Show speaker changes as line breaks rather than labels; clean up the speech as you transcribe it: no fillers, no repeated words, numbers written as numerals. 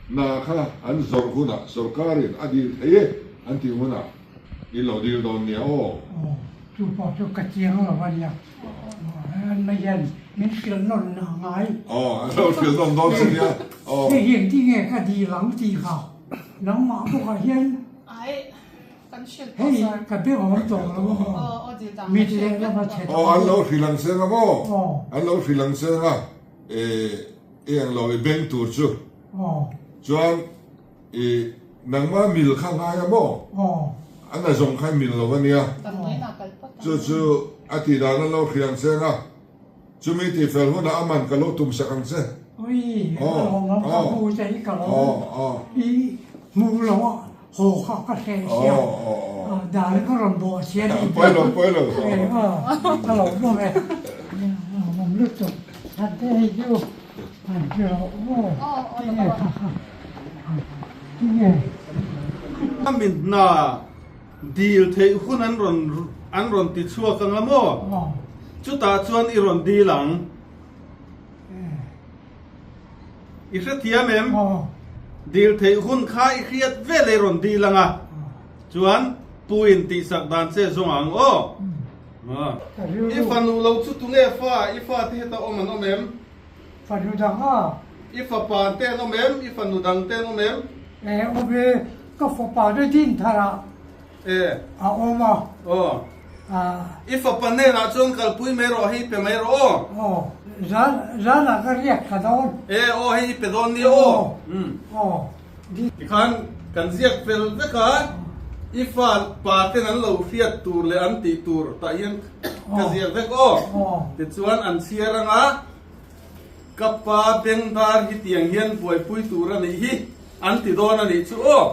Hna kha an zawrh hunah sorkarin a dil thei e an tih hunah in lo dil dawn nia aw.
Aw, chu pawh chu ka chiang lo a nia. An mai hian min hrilh nawn a ngai.
Aw, an lo hrilh nawn dawn che nia. Aw.
Hei hian tinge ka dil ang tih kha nangmah bawkah hian hei ka be awm tawh lo a maw? Mit lehlam a chhe tawh.
Aw, an lo hrilh ang che nga maw? An lo hrilh ang che nga. I eng lo i beng tur chu. Chuan i nangma mil kha ngai a maw? A na zawng kha i mil lo a nia. Chu chu a tih dan a lo hriang che anga, chumi tih fel hunah a man ka lo tum sak ang che.
Ui, a lawm ang ka hmu che hi ka lo i hmu lo a, haw kha ka hreh sia, dan ka rawn bawh sia ni.
Pawi lo, pawi lo.
Ka lo bawm e, a lawm lutuk. An te hei chu an hre rawh aw tinge kha kha tinge.
A mi hna dil theih hun an rawn an rawn ti chhuak anga maw? Chutah chuan i rawn dil ang. I hrethiam em? Dil theih hun kha i hriat vel i rawn dil anga chuan pu in tihsak dan che zawng ang aw. I fanu lo chu tunge fa? I fa te heta awm an awm em?
Fanu dang a.
I fapa te an awm em? I fanu dang te an awm em?
E awm e, ka fapa te din thar ah a awm a.
Aw. I fapa hnenah chuan kalpui mai rawh, hei pe mai rawh aw.
Aw, zan zan ah ka riak thla dawn.
E aw, hei i pe dawn nia aw.
Aw.
Tikhan kan ziak fel vek a, i fa pa ten an lo hriat tur leh an tih tur tah hian ka ziak vek aw. Tichuan an chhiar anga ka pa bengdar hi tiang hian buaipui tur a nih hi an ti dawn a nih chu aw.